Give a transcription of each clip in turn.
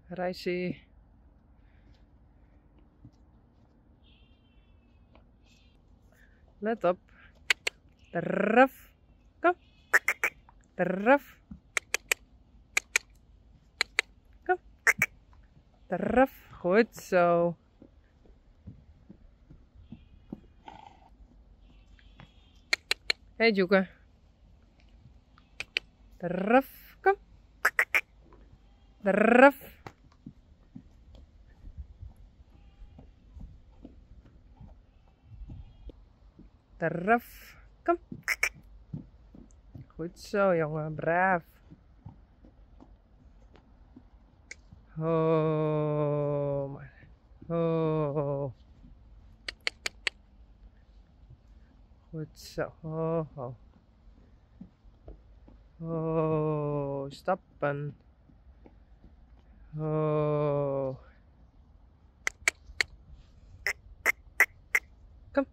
Reisje. Let op. Draf. Kom. Draf. Kom. Draf. Goed zo. Hey Djoeke. Draf. Kom. Draf. Draf. Kom. Goed zo, jongen. Braaf. Oh, maar. Oh. Goed zo. Ho, ho. Oh, stappen. Oh. Kom.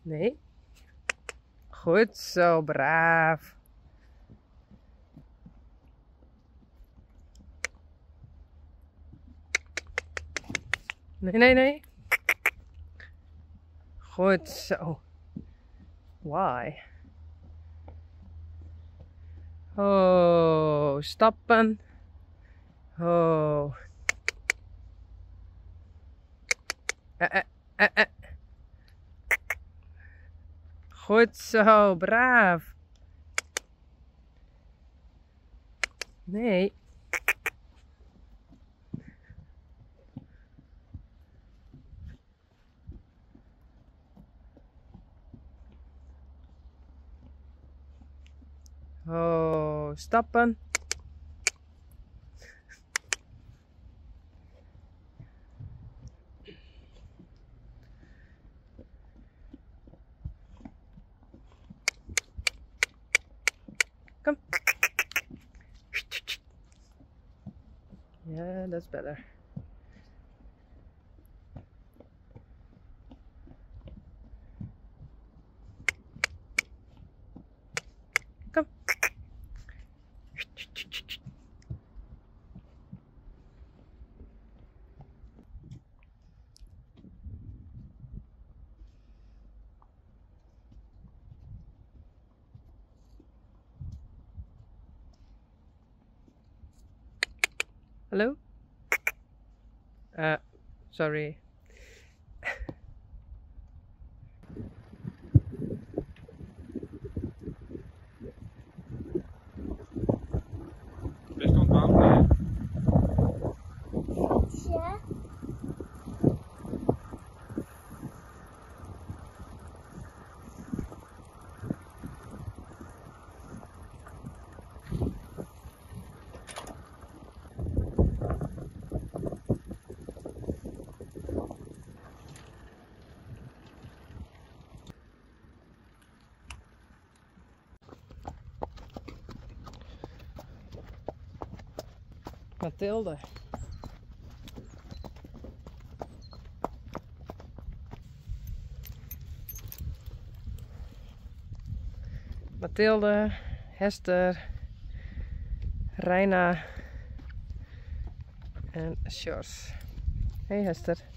Nee. Goed zo, braaf. Nee, nee, nee. Goed zo. Why? Oh, stappen. Oh. Goed zo, braaf. Nee. Oh, stappen. Kom. Yeah, that's better. Kom. Hallo? Sorry. Bist oan it wandeljen? Ja. Mathilde. Mathilde, Hester, Reina en Sjors. Hey Hester.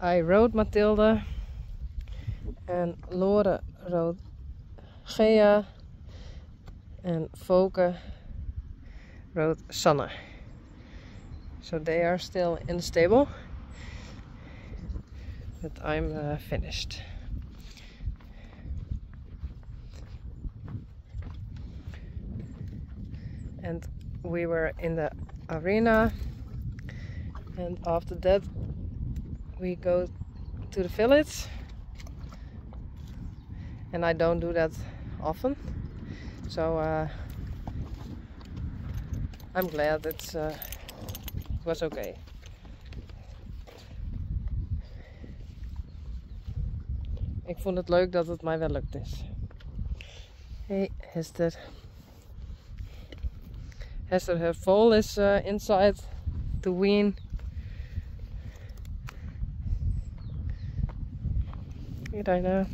I rode Mathilde en Lore rode Gea en Foke rode Sanne. So they are still in the stable, but I'm finished. And we were in the arena, and after that we go to the village, and I don't do that often, so I'm glad it was okay. Ik vond het leuk dat het mij wel lukt is. Hey Hester. Hester, her foal is inside to wean. Hey Dinah.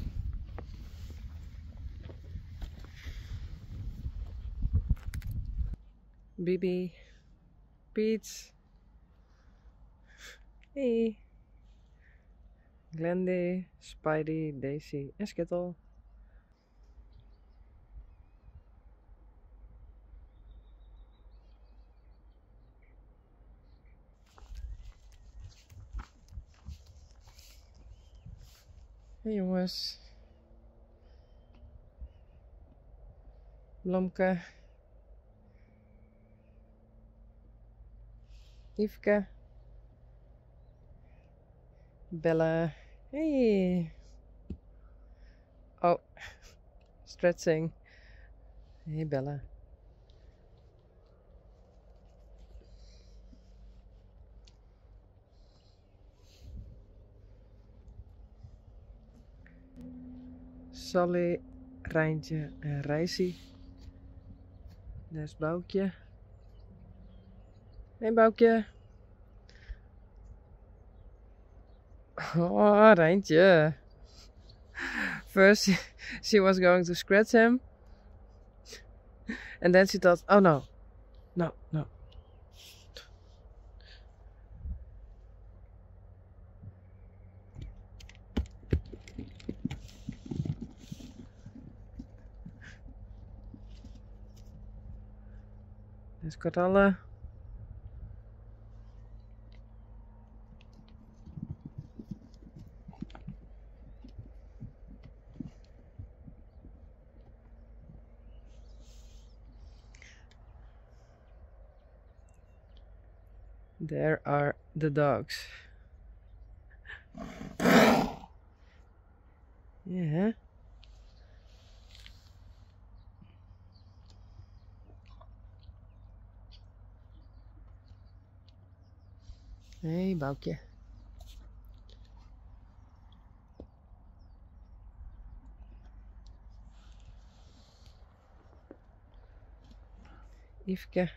Bibi. Peach. Hey. Glendy, Spidey, Daisy en Skittle. Hey jongens. Blomke. Yfke. Bella. Hey. Oh, stretching. Hey Bella. Sally, Reintje en Reisie. Daar is Boukje. Hey Boukje. Oh, Reintje. First she was going to scratch him. And then she thought, oh no, no, no. There's Koralle. There are the dogs. Yeah. Hey, Boukje. Yfke.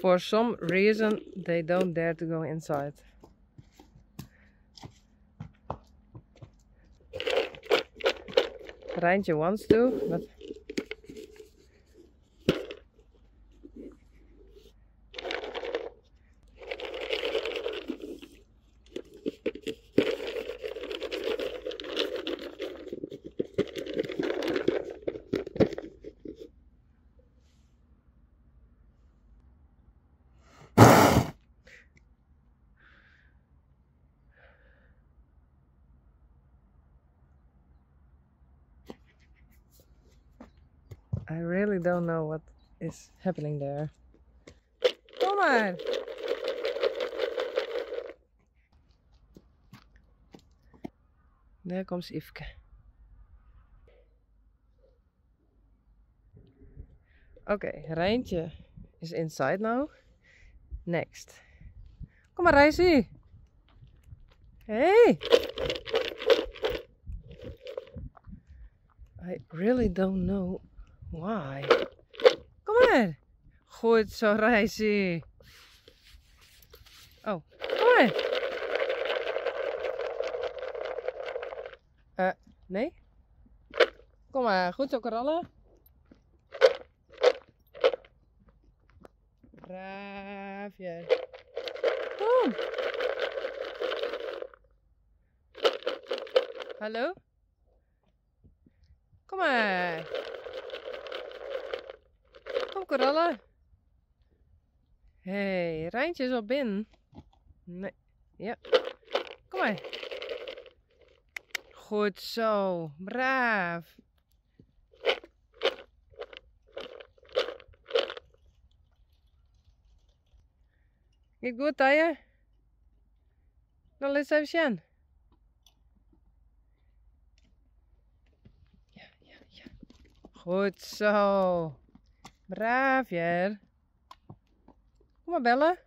For some reason, they don't dare to go inside. Reintje wants to, but I really don't know what is happening there. Kom maar! There comes Yfke. Okay, Reintje is inside now. Next. Kom maar, Reisie! Hey! I really don't know why. Kom maar! Goed zo, Reisie! Oh, kom maar! Nee? Kom maar, goed zo, Koralle. Braaf jij. Kom! Hallo? Kom maar! Kom, Koralle. Hey, Reintje is al binnen. Nee, ja. Kom maar. Goed zo, braaf. Gaat goed, Tije? Dan laat even zien. Goed zo. Braaf, hear. Kom mar, Belle.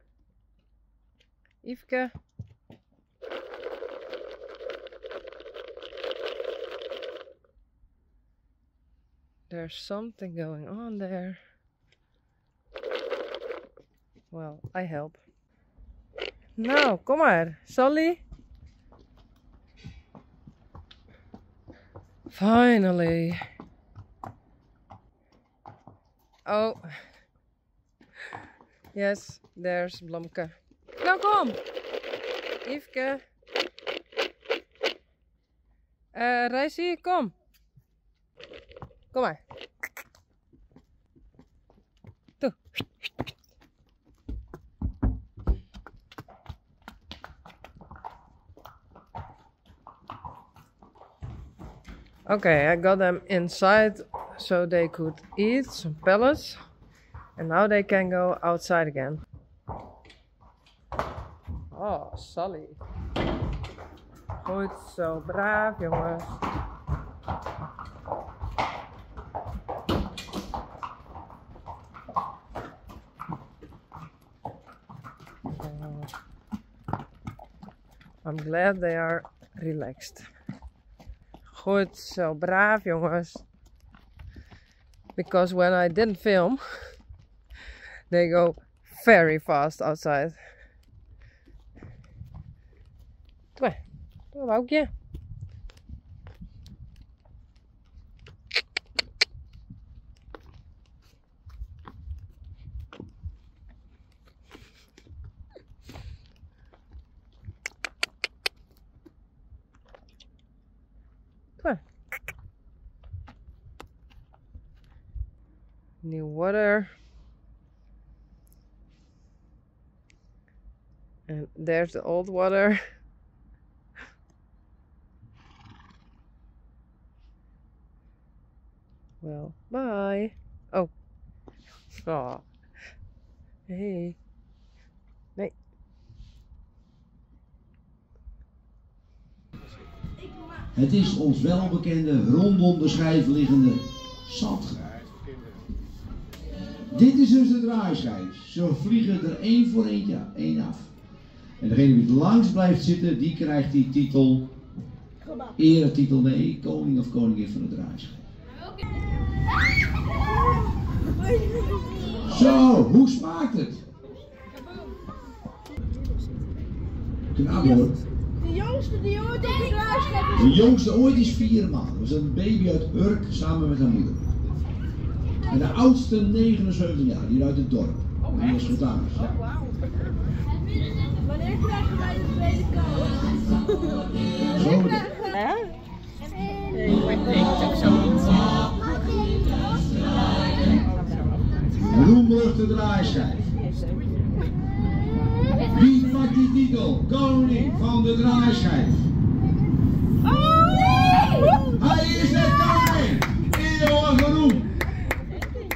Yfke. There's something going on there. Well, I help. Nou, kom maar. Sally. Finally. Oh. Yes, there's Blomke. Nou, kom. Yfke. Reisje, kom. Kom maar. Toe. Okay, I got them inside so they could eat some pellets. And now they can go outside again. Oh, Sally. Goed zo, braaf jongens. I'm glad they are relaxed. Goed zo, braaf jongens. Because when I didn't film, they go very fast outside. Doe maar. Doe maar, Boukje. Doe maar. New water. And there's the old water. Well, bye. Oh. Oh. Hey. Nee. Het is ons welbekende rondom de schijf liggende zand. Dit is dus de draaischijf. Zo vliegen er één voor eentje één af. En degene die het langst blijft zitten, die krijgt die titel, eretitel, nee, koning of koningin van de draaischijf. Zo, hoe smaakt het? Knap hoor. De jongste die ooit op de draaischijf is. De jongste ooit is 4 maanden. Dat was een baby uit Urk samen met haar moeder. En de oudste 79 jaar, die uit het dorp. Die is vandaan. Ja. Oh, wauw. Wanneer krijgen wij de tweede kans? Zo meteen. Hè? Nee, ik denk het ook zo niet. Roemruchte draaischijf. Wie pakt die titel? Koning van de draaischijf. Hij is de koning! Eeuwige roem!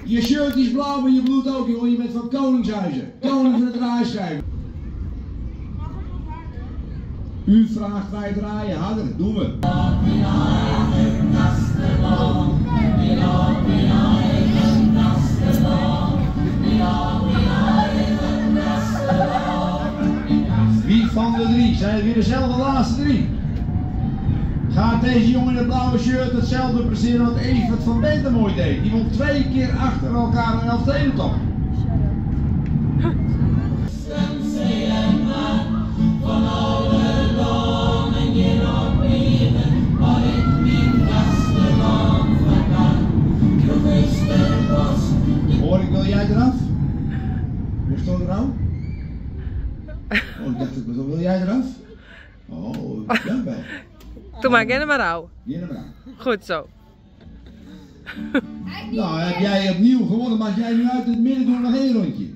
Je shirt is blauw, maar je bloed ook, jongen. Je bent van Koningshuizen. Koning van de draaischijf. U vraagt, wij draaien harder. Doen we. Wie van de drie? Zijn het weer dezelfde laatste drie? Gaat deze jongen in het blauwe shirt hetzelfde presteren wat Evert van Benthem ooit deed? Die won 2 keer achter elkaar een Elfstedentocht. Hoor ik, wil jij eraf? Ligt er nou? Oh, ik dacht, wil jij eraf? Oh, jawel. Doe maar, ken hem maar nou. Ken hem maar. Goed zo. Nou, heb jij opnieuw gewonnen, mag jij nu uit het midden doen nog één rondje.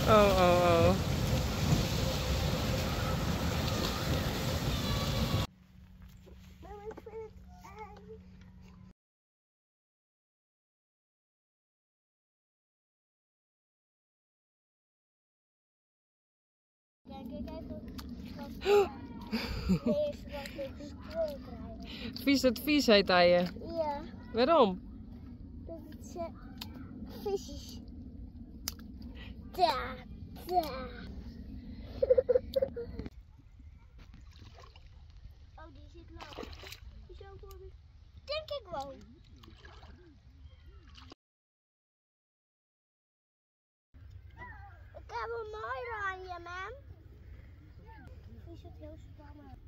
Oh, oh, oh. Mama, ik vind het eng. Kijk, ik even wat. Nee, ze was een stroom krijgen. Vies het vies heet hij je. Ja, Waarom? dat het ze vies is. Da, da. Oh, die zit lang. Die is ook wel. Denk ik wel. Ik heb een mooi oranje, mam. Die zit heel spannend.